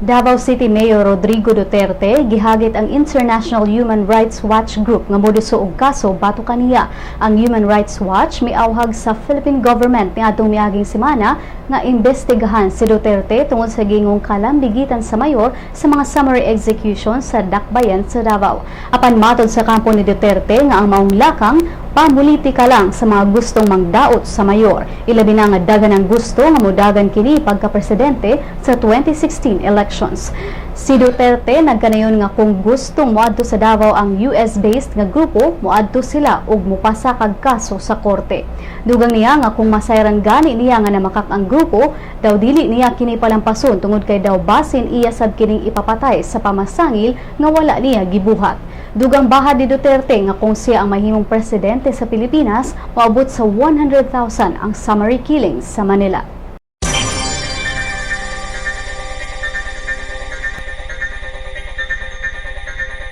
Davao City Mayor Rodrigo Duterte gihagit ang International Human Rights Watch Group nga moduso og kaso batok kaniya. Ang Human Rights Watch miawhag sa Philippine government niadtong miaging semana nga imbestigahan si Duterte tungod sa gingong kalambigitan sa mayor sa mga summary execution sa Dakbayan sa Davao. Apan matod sa kampo ni Duterte nga ang maong lakang pamulitika lang sa mga gustong mangdaot sa mayor. Ilabi na nga daghan ang gusto nga mudagan kini pagka-presidente sa 2016 elections. Si Duterte nagkanayon nga kung gustong moadto sa Davao ang US-based nga grupo, moadto sila ug mupasa kag kaso sa korte. Dugang niya nga kung masayran gani niya nga namakak ang grupo, daw dili niya kini palampason tungod kay daw basin iya sab kining ipapatay sa pamasangil nga wala niya gibuhat. Dugang bahad ni Duterte nga kung siya ang mahimong presidente sa Pilipinas, moabot sa 100,000 ang summary killings sa Manila.